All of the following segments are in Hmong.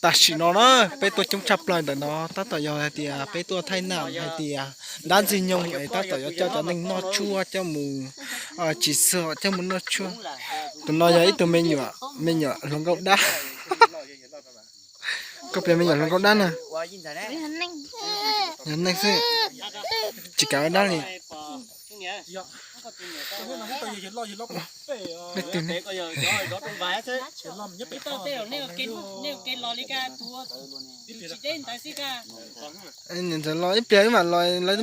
Tam sim no na, peb tuaj coob tshaj plaws ntawm no tab tom yog hais tias peb tuaj thaij nam hais tias dab ntxwg nyoog es tab tom yuav coj cov neeg noj tshuaj coj mus tsis txog coj mus noj tshuaj. Tus no yog ib tug me nyuam, me nyuam hluas nkauj dab. Koj piav me nyuam hluas nkauj dab na. Yog neeg xwb, tsis kam ua dab li. Ntawd los ib pliag mam los lawv.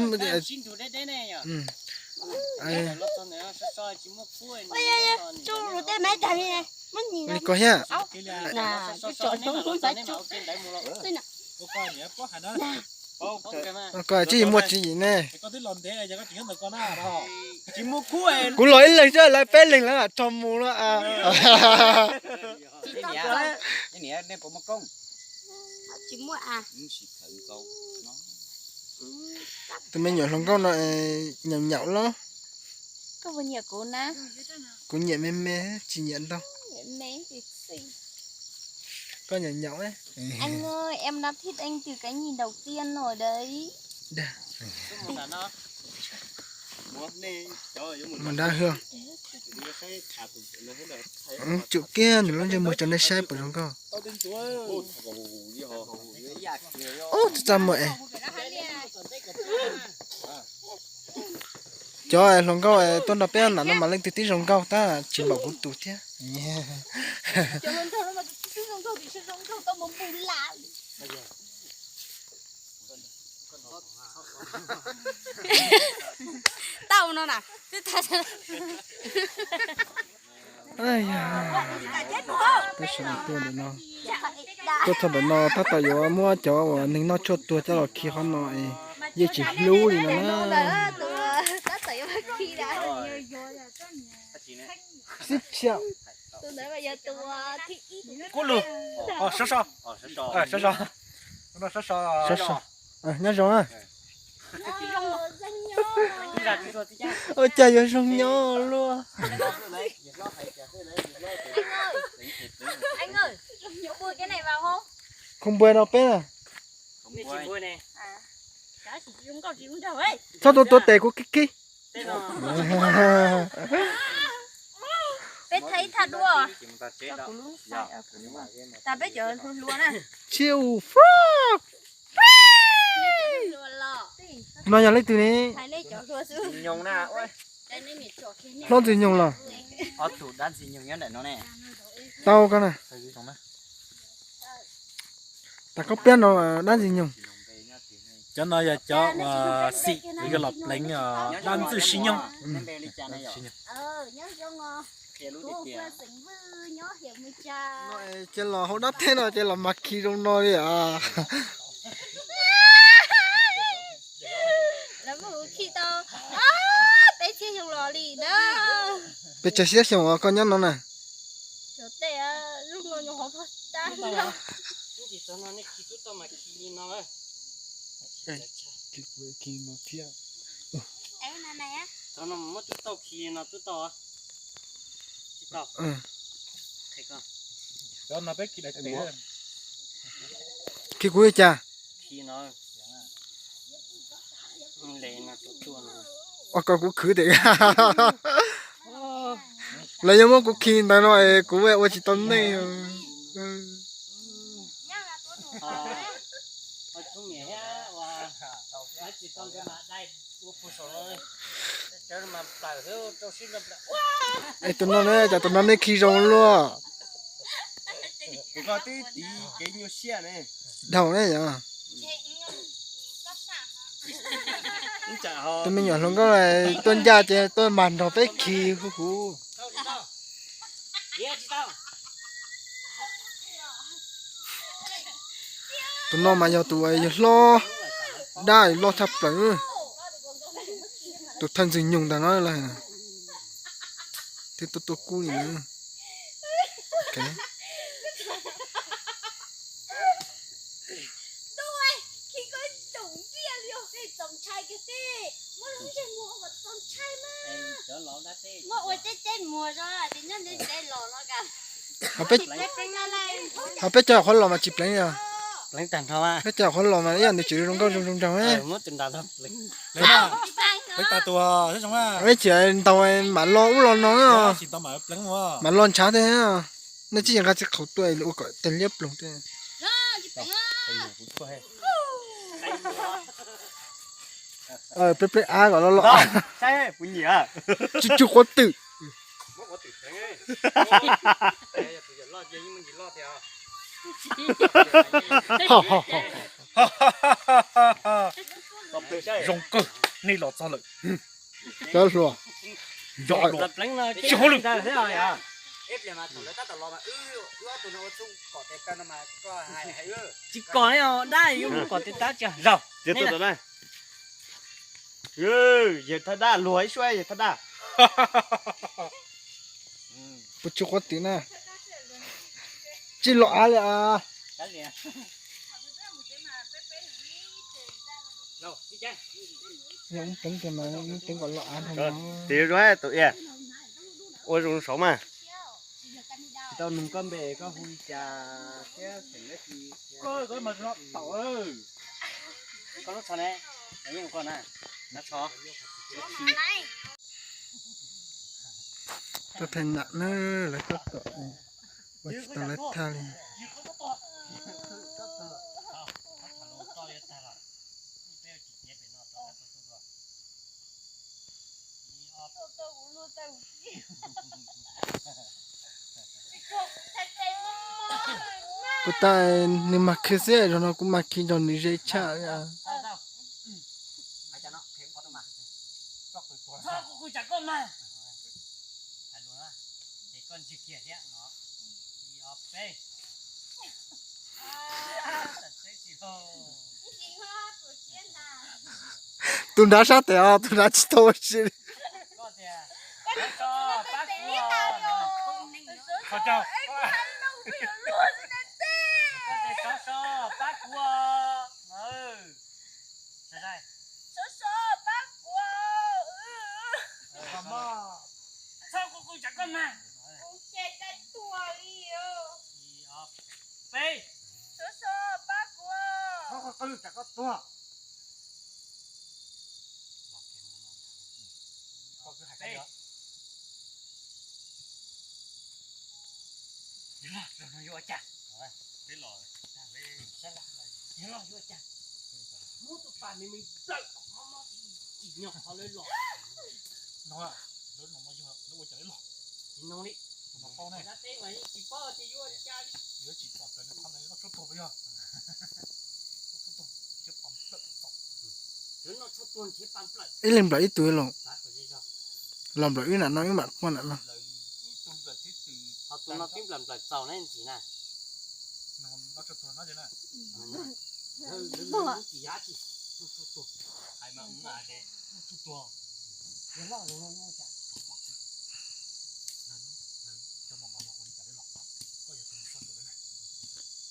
Li ko thiab. Ko tsis muaj tswv yim ne. Kuv los ib leeg xwb lawv peb leeg lawv mam rho mus no. Tus me nyuam hluas nkauj no nyaum nyaum los. Kuv nyiam me me tsis nyiam ntau. Koj nyaum nyaum. Mus dab hwj. Tsum kiag nws lub ntsej muag tso nej saib puas zoo nkauj. Ub, txaj muag es. Cov hluas nkauj tuaj nrog peb nram no mas leej twg twb zoo nkauj tab tsis npaum kuv tus thiab. Tau no na. Peb sawv daws tuaj ntawm no, tuaj txog ntawm no tab tom yuav muab cov uas neeg noj tshuaj tuag coj los khi qhov no es yeej tsis hlub li no na. Xib tshia. Sab so, sab so, nyob zoo na. Ua cas yuav zoo nyob luaj. Kho npua rau peb na. Txhob tuav tuav tes kuv khib khib. Peb thaij ib thaj duab. Tsis u frog. No yog leej twg ne? Hlob ntxwg nyoog los? Tau koj na. Tas koj piab no dab ntxwg nyoog. Cov no yog cov uas xim yog los pleev dab ntxwg sib nyoog. Ces los hauv dab teb no ces los mas khi zoo no li os. Peb tsawg xyoo los li na. Peb tsawg xyoo uas koj nyob no na. Khi kuv li cas? Ua kom kuv khwv tias lawv yuav muab kuv khi ntawd no es kuv ua tsis tau nej. Es tus no ne, cov tus no nej khi zoo luaj. Dhau ne yog. Tus me nyuam hluas nkauj tuaj ncaj ces tuaj mas nrog peb khi huv huv. Tus no mas yog tus uas yog hlob dab loj tshaj plaws, tus thawj ntxwg nyoog ntag no lawm. Twb tuaj tuaj kub li na. Ho peb, ho peb cov qhuav los mas tsis pleev li. Peb cov qhuav los mas ib yam nws tseem zoo nkauj zoo zoo nraug. Muab tus nrad pleev. Pleev tas tus zoo. Peb tsis ntaus mam lo ub lo no. Tsis ntaus mam pleev. Mam lo ntshav tej. Nej tsis yeej nqa txiv qhaus tuaj ua kom teg liab ploog tej. Peb pleb av kom lo lo. Tsuj tsuj quav twm. Zoo kawg, nej los txog lawm. Cov hluas, tsis hauj lwm. Tsis kom dab yuav kom tes tab tsis zaug. Yawg thaj dab luag ib suab yawg thaj dab. Puas tsuj quav twm na. Tsis los av li as. Ub teev tias mas ub teev kom los av dhau no. Tiv zoo tus ia. Ua zoo saud mas. Tsis tau nug koj npe koj hu li cas thiab xeem dab tsi. Koj lub tsho ne, yeej koj na, nab tsho. Tuaj thaij nam na, lawv tuaj tom, ua tsis tau lawv thaj li. Puas tas nws mag khi xwb, zaum no kuv mag khi nrog nws ze tshaj li. Tus nrad sab tes os, tus nrad tsis tau ua si li. Muab tus pas me me tawm mob mob tsis nyog qhov lawv los. No, lawv no yog lawv ua cas lawv los? Tsis no li. Dab teb mas yeej tsis paub tias yuav ua cas li. Yuav tsis pom plaws nws qhov ntawd noj tshuaj tuag puas yog? Noj tshuaj tuag nrhiav pa nplawm. Ib leeg nplawm ib tug los. Los nplawm wb nam no wb mam quaj nam no. Ho tus no twb nplawm nplawm txaus na ntxim na. Lub txim yam tsis, noj tshuaj tuag.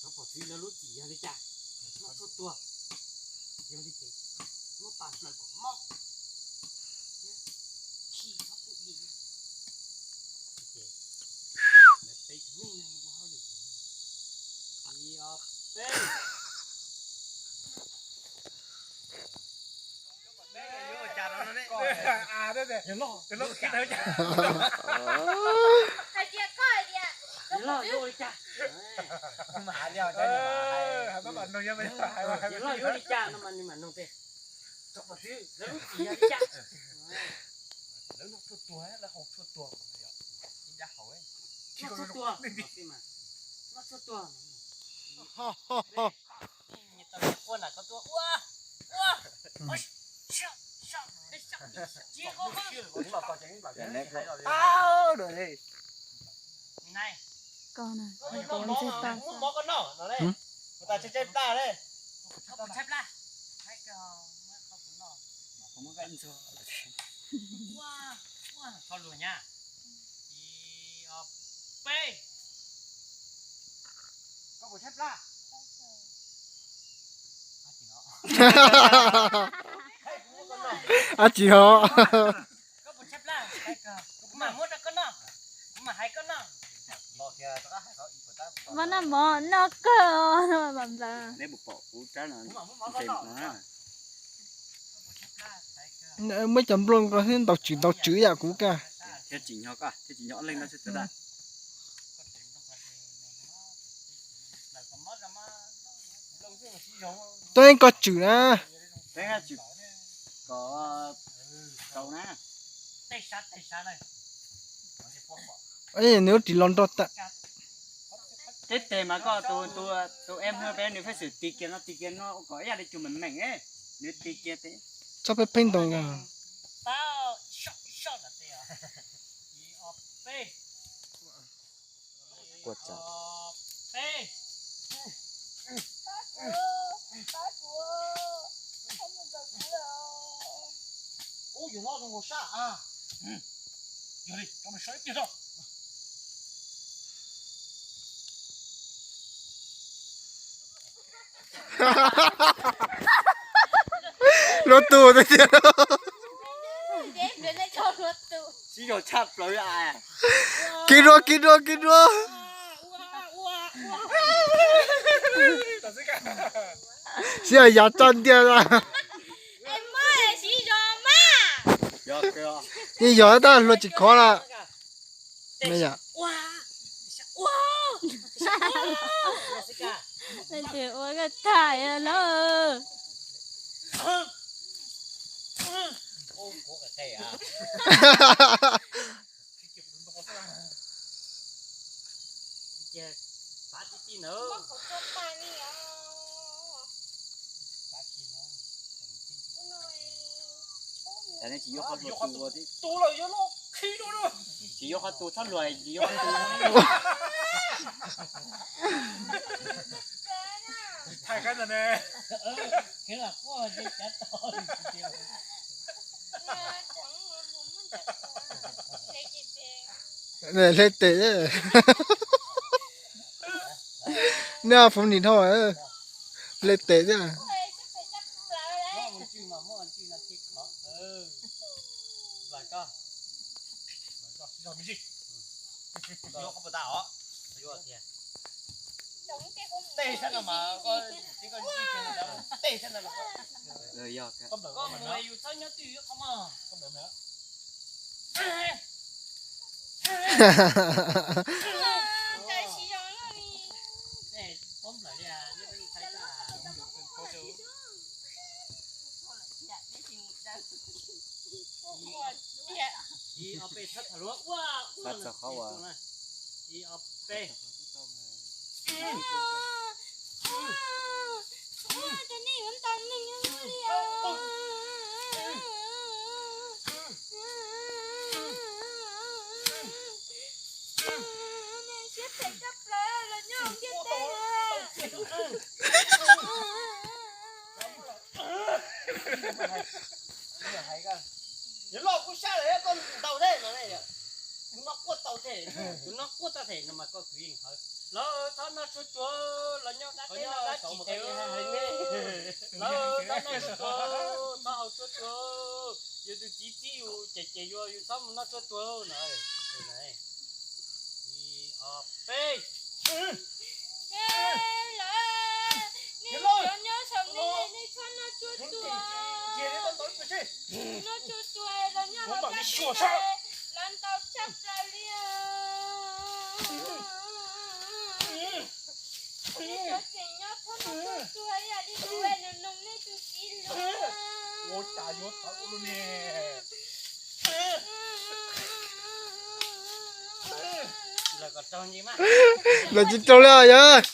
Cov pom txwv lawv lub txim yog li cas? Noj tshuaj tuag. Yog li ces muab pa nplawm kom mob thiab khi txhob pub di. Ces lawv peb tug neeg no mus ua hauj lwm. Ib, ob, peb. Yog li cas no mas nws mam nug peb. Cov pom txwv lawv lub txim yog li cas? Lawv noj tshuaj tuag, lawv haus tshuaj tuag. Noj tshuaj tuag, noj tshuaj tuag. Nyias tau nyias quaj nram ko tuaj ua, ua. Muab mov koj noj no le, tas tshaib plab le. Ua, ua, kho lus nyab. Ib, ob, peb. Koj puas tshaib plab? Ab tsi ho. Koj puas tshaib plab? Kuv mam muab rau koj noj, kuv mam hais koj noj. Mas noj mov noj kawg os, neb puas pom kuv rab no ntev no na? Muab cov nplooj ko ntaus tswm ntaus tswm yam kuv ka. Thiab tsim nyog koj, thiab tsim nyog ob leeg no xwb tag. Teb ko tswm na. Teb ko tswm, ko tau na. Nws ris los nrog tag. Teb tes mas koj tus, tus em hwj peb nws pheej xwm tis kiag no tis kiag no kom ib yam li cug meem meem, nws tis kiag teb. Txhob pheej pheej ntoo. Kua tsav. Luag tus tiag tiag. Sib zog tshaj plaws. Kiv dua, kiv dua, kiv dua. Sib zog yav tso ntiag. Yeej yog tab luag tsis khov lawm. Leej twg ua koj thaij lawm. Tsis yuav qhov tus, tsis yuav qhov tus txhob luag, tsis yuav qhov tus. Hle tes, nej fuv nim dhau, hle tes thiab. Koj mus yus txhob nyob twj ywm qhov mog. Ib ob peb, txhob tham luag ua ua no. Ib ob peb, ib ob peb. Cov nej yuav ntaus neeg li os. Siab phem tshaj plaws los nyob hauv ntiaj teb. Yuav loj kuj sab lawm, koj ntaus thiab no, tus no quaj tau thiab, tus no quaj tau thiab no mas koj kwv yeej hawv. Lawv txhob noj tshuaj tsuag, los nyob dab teb no dab tsi thiab. Lawv txhob noj tshuaj tsuag, txhob haus tshuaj tsuag. Yus tus txiv txib yus ces ces yuav yus txhob mus noj tshuaj tsuag no. Ib ob peb. Lawv, nej cov nyob saum no nej txhob noj tshuaj tsuag. Noj tshuaj tsuag los nyob hauv dab teb, lawv ntaus tshaj plaws li os. Nej cov tseem nyob txhob noj tshuaj tsuag ib yam li kuv, nws noog nej tus txiv lus. Lawv tsis raug li os yawg.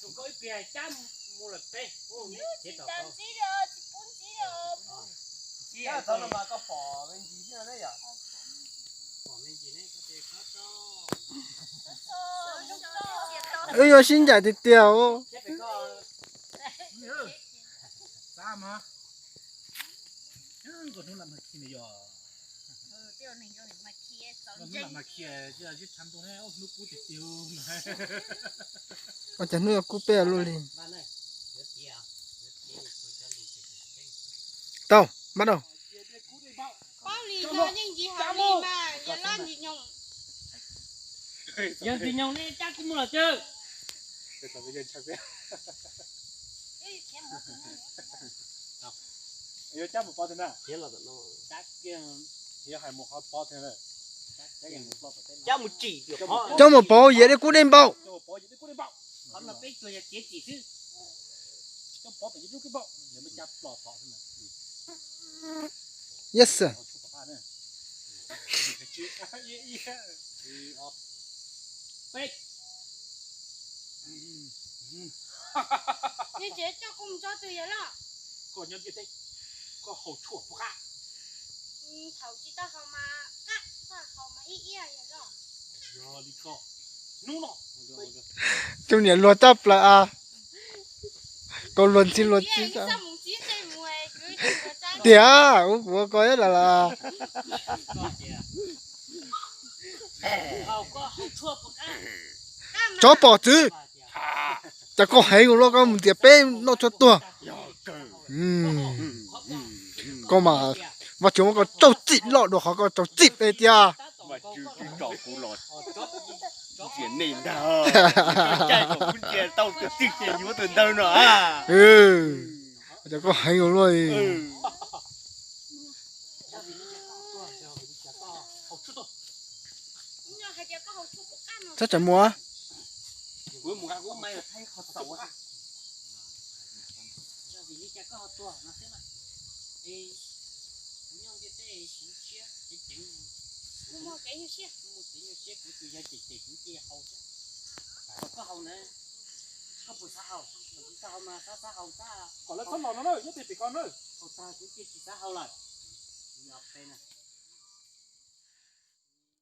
Tus koj ib pliag cab mus lawm peb. Tsis tau ntxiv li os, tsis pub ntxiv li os. Wb yuav sib ncaim tiag tiag. Ua cas hnub yuav kub peb luaj li. Tau, npaj rau. Yawg Ntxwg Nyoog, nej cab kuv mus los twg? Yuav cab mus pov twg na? Yuav hais mus qhov pov twg na? Cab mus tsim, cab mus pov, yam dej kub dej npaum. Yes sir. Koj nyob ntiaj teb, koj haus tshuaj puas qab? Thaum tsis tau haus mas qab, thaum haus mas ib iab yog loj. Yog li ko, hnub no cov niam luag tshaj plaws a, koj luag ntxhi luag txiv tiag, ua kuv ua koj ib las las. Tsov pom txwv, cas koj heev ua luaj, koj mus ntiav peb noj tshuaj tuag. Koj mas, Vajtswv muab koj rau txim loj dua qhov koj rau txim peb tiag. Cas koj heev ua luaj. Txhob tsam muaj. Kom lawv txhob los no na, nyob pem pem ko na. Haus tag kuv cia tsis xav haus lawm.